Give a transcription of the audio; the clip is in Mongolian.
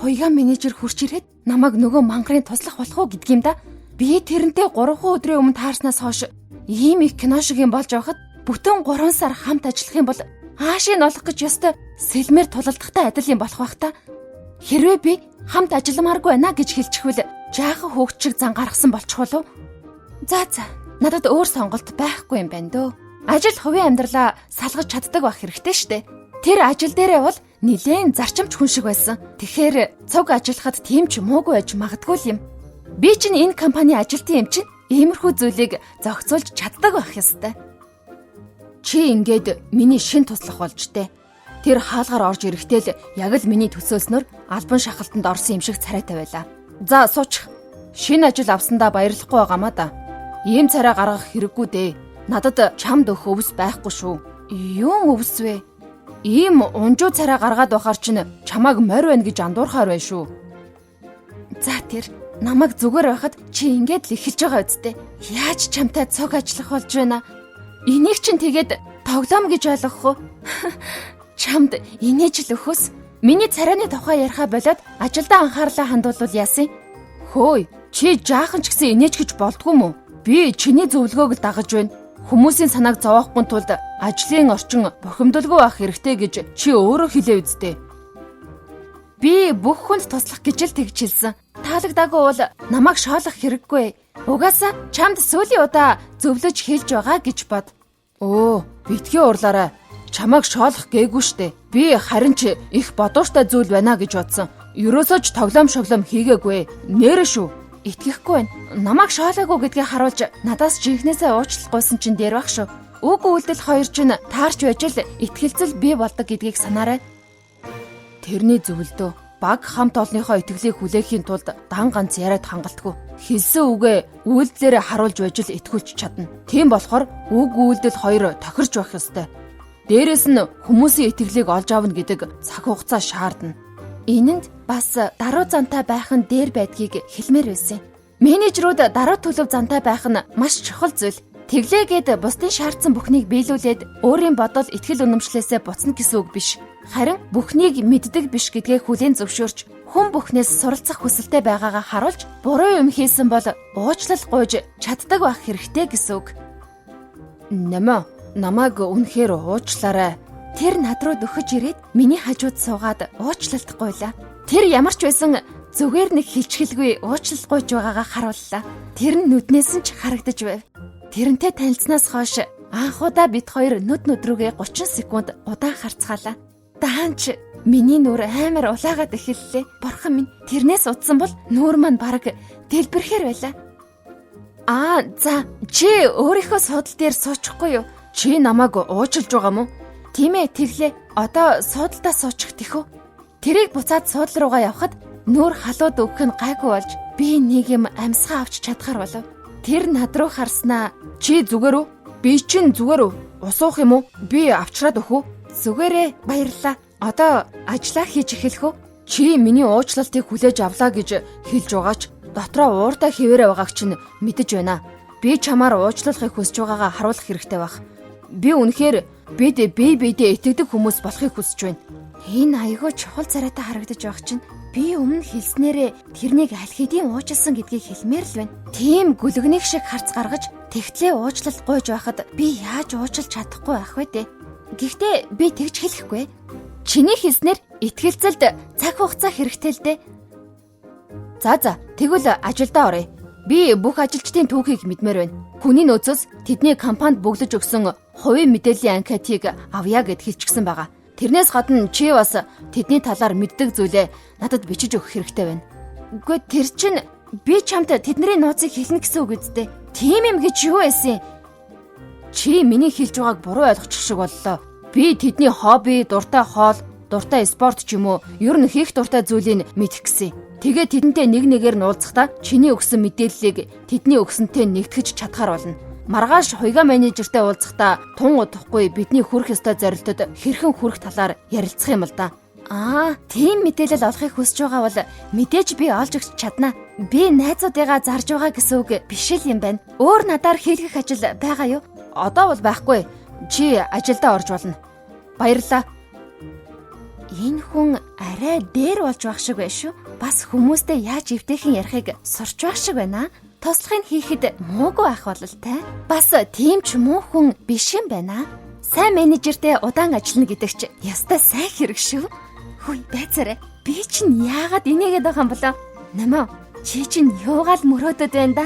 Хуйгаа менежер хурч ирээд намайг нөгөө мангарын туслах болох уу гэдгийм да. Би тэрнтэй 3 өдрийн өмнө таарснаас хойш ийм их кино шиг юм болж байхад бүтэн 3 сар хамт ажиллах юм бол аашийг олох гэж ёстой сэлмээр тулалдахтай адил юм болох байх та. Хэрвээ би хамт ажилламааргүй байна гэж хэлчихвэл жаахан хөөгч шиг зан гаргасан болчих болов. За за, надад өөр сонголт байхгүй юм байна дөө. Ажил хувийн амьдралаа салгаж чаддаг байх хэрэгтэй штэ. Тэр ажил дээрээ бол нилээн зарчимч хүн шиг байсан. Тэгэхээр цуг ажиллахад тийм ч муугүй байж магадгүй л юм. Би чинь энэ компани ажилтан юм чинь иймэрхүү зүйлийг зохицуулж чаддаг байх ёстой. Чи ингээд миний шин туслах болж тэ. Тэр хаалгаар орж ирэхдээ л яг л миний төсөөлснөөр албан шахалтанд орсон юм шиг царайтай байлаа. За суучих. Шинэ ажил авсандаа баярлахгүй байгаамаа да. Ийм царай гаргах хэрэггүй дээ. Надад чамд өгөх өвс байхгүй шүү. Юун өвс вэ? Ийм унжуу царай гаргаад байхаар чинь чамааг морь байна гэж андуурхаар байна шүү. За тэр намайг зүгээр байхад чи ингээд л эхэлж байгаа үсттэй. Яаж чамтай цуг ажиллах болж байна? Энийг чинь тэгээд тоглоом гэж ойлгох уу? Чамд инээж л өхөөс. Миний царайны тухай яриха болоод ажилдаа анхаарлаа хандуулвал яасан? Хөөе, чи жаахан ч гэсэн инээж гэж болдгүй мүү? Би чиний зөвлөгөөг л дагаж байна. Хүмүүсийн санааг зовоохгүй тулд ажлын орчин бухимдалгүй байх хэрэгтэй гэж чи өөрөө хэлээ үсттэй. Би бүх хүнд туслах гэж л тэгж хэлсэн. Таалагдаагүй бол намайг шоолох хэрэггүй. Угаасаа чамд сүүлийн удаа зөвлөж хэлж байгаа гэж бод. Өө, битгий уурлаарай. Чамайг шоолох гээгүй штэ. Би харин ч их бодууштай зүйл байна гэж бодсон. Ерөөсөө ч тоглоом шоглоом хийгээгүй. Нээрээ шүү. Итгэхгүй байна. Намайг шоолоогүй гэдгийг харуулж надаас жинхнээсээ уучлал гуйсан чинь дээр байх шүү. Үг үйлдэл хоёр чинь таарч байж л итгэлцэл бий болдог гэдгийг санаарай. Тэрний зөвлөдөө баг хамт олонныхоо итгэлийг хүлээхийн тулд дан ганц яриад хангалтгүй. Хэлсэн үгээ үйлдэлээрээ харуулж байж л итгүүлж чадна. Тийм болохоор үг үйлдэл хоёр тохирч байх ёстой. Дээрээс нь хүмүүсийн итгэлийг олж авна гэдэг цаг хугацаа шаардна. Энэнд бас даруй зантай байх нь дээр байдгийг хэлмээр байсан. Менежерүүд даруй төлөв зантай байх нь маш чухал зүйл. Тэглээгээд бусдын шаардсан бүхнийг биелүүлээд өөрийн бодол итгэл үнэмшлээсээ буцна гэсэн үг биш. Харин бүхнийг мэддэг биш гэдгээ хүлээн зөвшөөрч хүн бүхнээс суралцах хүсэлтэй байгаагаа харуулж буруу юм хийсэн бол уучлал гуйж чаддаг байх хэрэгтэй гэсэн үг. Нэмээ, намайг үнэхээр уучлаарай. Тэр над руу дөхөж ирээд миний хажууд суугаад уучлалт гуйлаа. Тэр ямар ч байсан зүгээр нэг хилчгэлгүй уучлал гуйж байгаагаа харууллаа. Тэр нь нүднээс нь ч харагдаж байв. Тэрнтэй танилцсанаас хойш анх удаа бид хоёр нүд нүд рүүгээ 30 секунд удаан харцгаалаа. Даанч миний нүр амар улаагаад эхэллээ. Бурхан минь, тэрнээс удсан бол нүүр маань бараг дэлбэрхээр байлаа. Аа, за чи өөрийнхөө суудал дээр суучихгүй юу? Чи намайг уучлж байгаа мó? Тийм ээ, тэглээ. Одоо суудалдаа суучих тэхүү. Тэрийг буцаад суудал руугаа явхад нүүр халууд өгөх нь гайгүй болж би нэг юм амьсгаа авч чадхаар болов. Тэр над руу харснаа. Чи зүгээр үү? Би чинь зүгээр үү? Ус уух юм уу? Би авчраад өгөх үү? Зүгээрээ, баярлалаа. Одоо ажлаа хийж эхэлэх үү? Чи миний уучлалтыг хүлээж авлаа гэж хэлж байгаач дотроо ууртай хэвээрээ байгааг чинь мэдэж байна. Би чамаар уучлахыг хүсэж байгаагаа харуулах хэрэгтэй байх. Би үнэхээр бид бие биедээ итгэдэг хүмүүс болохыг хүсэж байна. Энэ айгүй чухал царайтай харагдаж байх чинь би өмнө хэлснээрээ тэрнийг аль хэдийн уучлсан гэдгийг хэлмээр л байна. Тийм гүлгэнийх шиг харц гаргаж тэгтлээ уучлалт гуйж байхад би яаж уучлж чадахгүй байх вэ дээ? Гэхдээ би тэгж хэлэхгүй. Чиний хэлснээр итгэлцэлд цаг хугацаа хэрэгтэй л дээ. За за, тэгвэл ажилдаа оръё. Би бүх ажилчдын түүхийг мэдмээр байна. Хүний нөөцөөс тэдний компанид бөглөж өгсөн хувийн мэдээллийн анкетыг авъя гэд хэлчихсэн байгаа. Тэрнээс гадна чи бас тэдний талаар мэддэг зүйлээ надад бичиж өгөх хэрэгтэй байна. Үгүй, тэр чинь би чамд тэдний нууцыг хэлнэ гэсэн үг үсттэй. Тийм юм гэж юу байсан? Чи миний хэлж байгааг буруу ойлгочих шиг боллоо. Би тэдний хобби, дуртай хоол, дуртай спорт ч юм уу, ер нь хийх дуртай зүйлийг мэдэх гэсэн. Тэгээ тэдэнтэй нэг нэгээр нь уулзахдаа чиний өгсөн мэдээллийг тэдний өгсөнтэй нэгтгэж чадхаар болно. Маргааш хуйгаа менежертэй уулзахдаа тун удахгүй бидний хүрэх ёстой зорилтод хэрхэн хүрэх талаар ярилцах юм л да. Аа, тийм мэдээлэл олохыг хүсэж байгаа бол мэдээж би олж өгч чадна. Би найзуудыгаа зарж байгаа гэсэн үг биш л юм байна. Өөр надаар хийлгэх ажил байгаа юу? Одоо бол байхгүй. Чи ажилдаа орж болно. Баярлалаа. Энэ хүн арай дээр болж байх шиг байна шүү. Бас хүмүүстэй яаж эвтэйхэн ярихыг сурч байх шиг байна. Туслахыг хийхэд муугүй байх бололтой. Бас тийм ч муу хүн биш юм байна. Сайн менежертэй удаан ажиллана гэдэг чи ёстой сайн хэрэг шүү. Хүй, байцаарай. Би чинь яагаад инээгээд байгаа юм болоо? Намаа, чи чинь юугаал мөрөөдөд байна да?